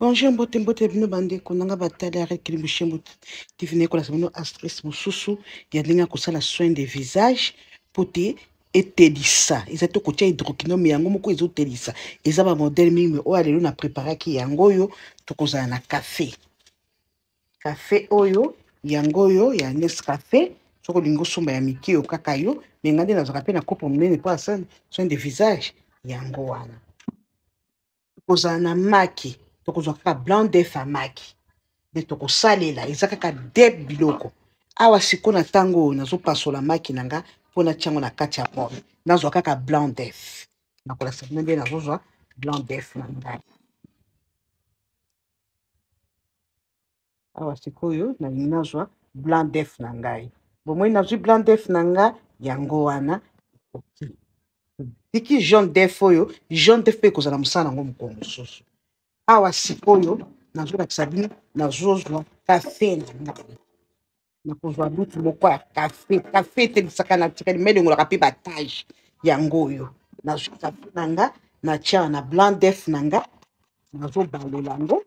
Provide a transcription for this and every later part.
Bonjour, mbote mbote bino bandeko nanga batali ya Red Kilimbushembo TV. Nayekolasa bino astress mosusu ya ndenge ya kosala soin de visage mpo te etelisa. Eza te kotia hydroquinone, yango moko ezotelisa. Eza bamodele mingi, me oyo ya lelo na preparaki yango oyo. Tokozala na café, café oyo yango oyo ya Nescafé. Soki olingi osomba ya mike oyo kaka yo, me ngai nde nazwaka mpe na kopo monene mpo ya soin de visage. Yango wana tokozala na maki, tokozwa kaka blanc d'œuf ya maki nde tokosalela. Eza kaka de biloko awa. Sikoyo na ntango oyo nazopasola maki na nga mpo natia yango na kati ya bol, nazwa kaka blanc d'œuf. Nakolakisa bino nde nazozwa blanc d'œuf na ngai awa. Sikoyo nalingi nazwa blanc d'œuf na ngai. Bomoi, nazwi blanc d'œuf na nga, yango wana ekoki. Tiki jaune d'œuf oyo, jaune d'œuf mpe ekozala mosala yango mokolo mosusu. Awa sikoyo nazolakisa bino, nazozwa kafe na ngai, nakozwa lutu moko ya kafe. Kafe etelisaka naturel, me elongolaka mpe batage. Yango oyo nazwi kafe na nga, natia na blanc d'œuf na nga, nazobalola yango.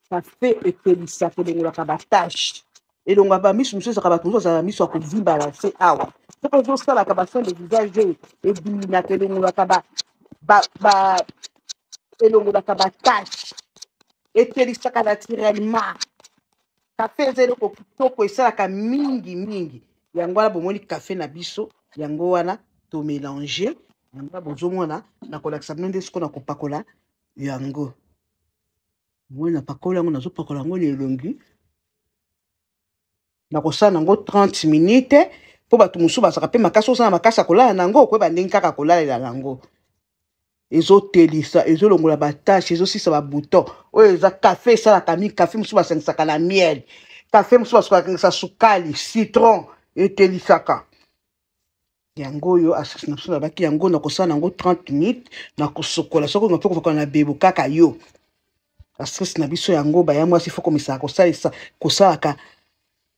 Kafe etelisaka, elongolaka batashe, elongolaka bamisu mosusu. Ezalaka bato mosusu bazala na miso ya kovimba na se awa. Soki ozosalaka basoin de visage oyo, ebiminaka, elongolaka ba, ba, ba elongolaka batashe, etelisaka naturellement. Kafe eza eloko kitoko, esalaka mingi mingi. Yango wana bomoni kafe na biso, yango wana tomélange. Yango wana bozomona, nakolakisa bino nde sikoyo nakopakola yango. Moi napakola yango, nazopakola yango na elongi, nakosala yango 30 minutes, mpo bato mosusu bazalaka mpe makasi. Osala makasi ya kolala na yango, okoyeba ndenge kaka kolalela na yango. Ezotelisa, ezolongola batashe, ezosisa babouton. Oyo eza kafe, esalaka mingi. Kafe mosusu basangisaka na miel, kafe mosusu basangisa sukali, citron, etelisaka. Yango oyo asisi na biso, nabaki yango, nakosala yango 30 minutes, nakosokola. Soki olinga mpe kopakola na bebo kaka yo, astress na biso yango. Baya mwasi, fo komisaka kosalisa, kosalaka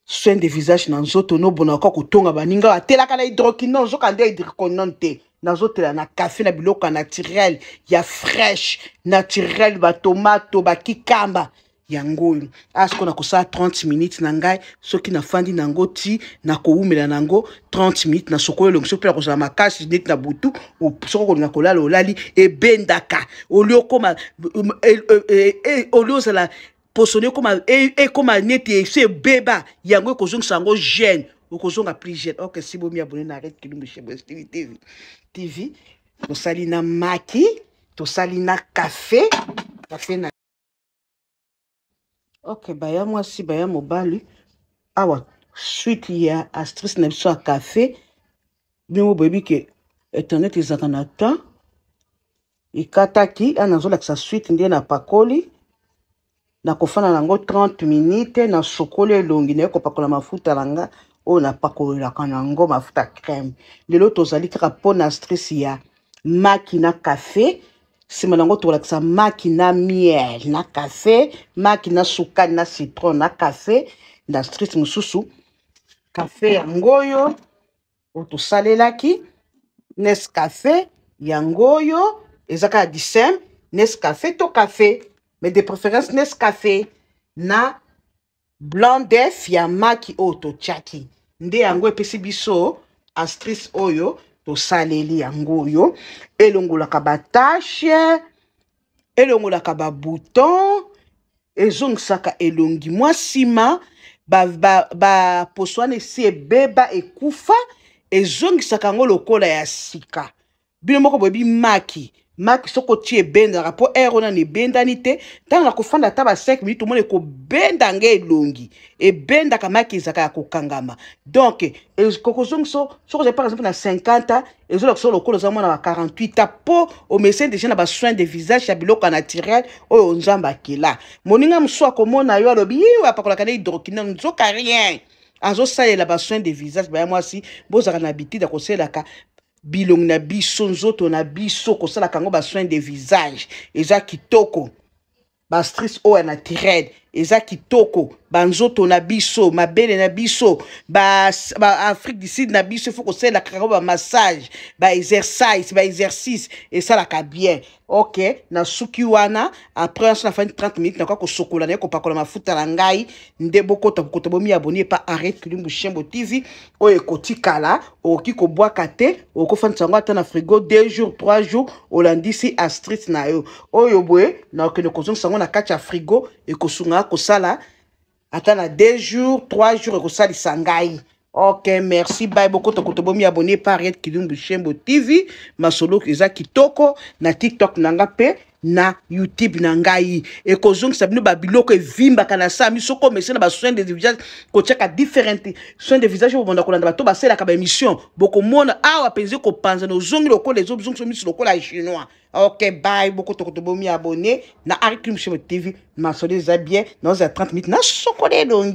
soin de visage na nzoto. Nobonaka kotonga baninga atelaka na hydroquinone, nzoka nde hydroquinone te. Nazotela na kafe, na biloko ya naturel, ya fresh naturel, batomato, bakikamba. Yango oyo asiko nakosala 30 minutes na ngai. Soki nafandi na yango ti nakowumela na yango 30 minutes, nasokoli elongi. Soki mpe nakozala makasi neti na butu, soki okolinga kolala, olali, ebendaka. Olie okoma, olie ozala poso ekoma, ekoma neti esi ebeba. Yango ekozongisa yango jeune, okozonga plus jeune. Ok, si bomi abone na Red Kilumbu Shebo TV TV TV. Tosali na maki, tosali na kafe, kafe na. Ok, baya mwasi, baya mobali, awa suite ya astrice na biso ya kafe. Bino boyebi ke internet ezalaka na temps ekataki. Ana nazolakisa suite nde napakoli, nakofanda na yango 30 minutes, nasokoli elongi, naye kopakola mafuta na nga oyo napakolelaka na yango, mafuta crème. Lelo tozali kaka mpo na stress ya maki na kafe. Nsima na yango tokolakisa maki na miel na kafe, maki na sukali na citron na kafe, na stress mosusu. Kafe yango oyo oyo tosalelaki, Nescafé yango oyo, eza kaka disem Nescafé to café, mais de préférence Nescafé na blanc d'œuf ya maki oyo totiaki. Nde yango epesi biso astrice oyo tosaleli. Yango oyo elongolaka batashe, elongolaka babouton, ezongisaka elongi mwa nsima. Baposo ba, ba wana esi ebeba, ekufa, ezongisaka yango lokola ya sika. Bino moko boyebi maki, maki soki otie ebendaka, mpo aire wana na ebendani te. Ntango na kofanda ata ba 5 minutes, omona ekobenda nga elongi, ebendaka. Maki ezalaka ya kokangama, donc kokozongisa. Soki ozali par exemple na 50 ans, ezolakisa lokola oza mwana ba 48 ans, mpo omeseni deja na basoin de visage ya biloko ya naturel oyo Nzambe akela. Moninga mosusu akomona yo, alobi yiwe apakolaka na hydroquinone, nzoka rien, azosalela basoin de visage. Baya mwasi, bozalaka na habitude ya kosalelaka bilongi na biso, nzoto na biso, kosalaka yango basoin de visage, eza kitoko. Bastrice oyo ya naturel. Eza kitoko, banzoto na biso, mabele na biso, ba, ba Afrique du Sud na biso, faut kosalelaka yango ba massage, ba exercice, ba exercice esalaka bien. Ok, na suki wana, après wana nafandi 30 minutes, nakoka kosokola, naye kopakola mafuta na ngai. Nde bokota kokota, bomi abonner pa Arrête Kilimbu Shembo TV. Oyo ekotikala, okoki kobwaka te, okofandisa yango ata na frigo 2 jours, 3 jours. Olandisi astuce na yo oyo boye, nakokende kozongisa yango na kati ya frigo, ekosunga kosala ata na 2 jours, 3 jours, ekosalisa ngai. Ok, merci, bye. Bokota kota, bomi abonner pa Ariette Kilumbu Shembo TV. Masolo eza kitoko na TikTok na nga mpe na YouTube na ngai. Ekozongisa bino babiloko evimbaka na sa miso. Komese na basoin de visage, kotiaka different soin de visage. Bobanda kolanda bato basalelaka baémission, bokomona awa mpenza ekopanza na ozongi lokola ezozongisa miso lokola chinois. Ok, bye. Bokotokoto, bomi abonner na Ariette Kilumbu Shembo TV. Masolo eza bien. Naozala 30 minutes, nasokola elongi.